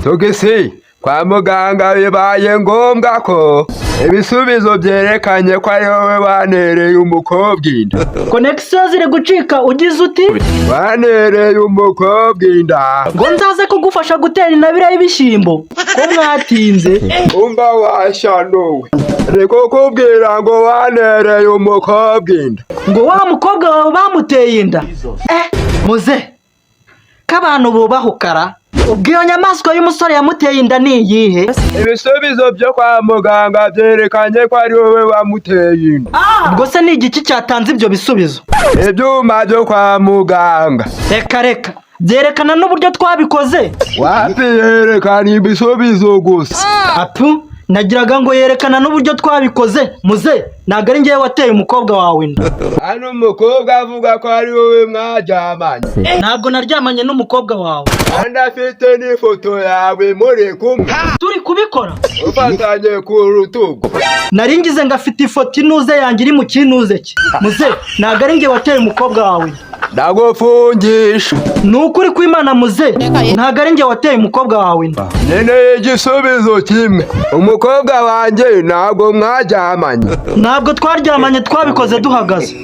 Togisi kwa muganga bibaye ngombwa ko ibisubizo byerekanye ko ari wowe wanereye umukobwa inda. Connexion ziri gucika, ugize uti? Wanereye umukobwa inda. Ngo nzaze kugufasha gutera intabire y'ibishyimbo, ko mwatinze? Umva washanuwe, ni kukubwira ngo wanereye umukobwa inda. Ngo wa mukobwa wawe bamuteye inda? Eh, muze ko abantu bubahukara, ubwo iyo nyamaswa y'umusore yamuteye inda ni iyihe? Ibisubizo byo kwa muganga byerekanye ko ari wowe wamuteye inda. Ubwo se ni igiki cyatanze ibyo bisubizo? Ibyuma byo kwa muganga. Reka reka, byerekana n'uburyo twabikoze. Wapi, yerekana ibisubizo gusa. Apu, nagiraga ngo yerekana n'uburyo twabikoze. Muze, ntabwo ari ngewe wateye umukobwa wawe inda. Hano umukobwa avuga ko ari wowe mwaryamanye. Ntabwo naryamanye n'umukobwa wawe. Kandi afite n'ifoto yawe muri kumwe. Turi kubikora? Ufatanye ku rutugu. Nari ngize ngo afite ifoto inuze yanjye iri mu kinuze cye. Muze, ntabwo ari ngewe wateye umukobwa wawe inda. Ndagufungisha. Ni ukuri kw'Imana, muze, ntabwo ari ngewe wateye umukobwa wawe inda. Nkeneye igisubizo kimwe: umukobwa wanjye ntabwo mwaryamanye? Ntabwo twaryamanye, twabikoze duhagaze.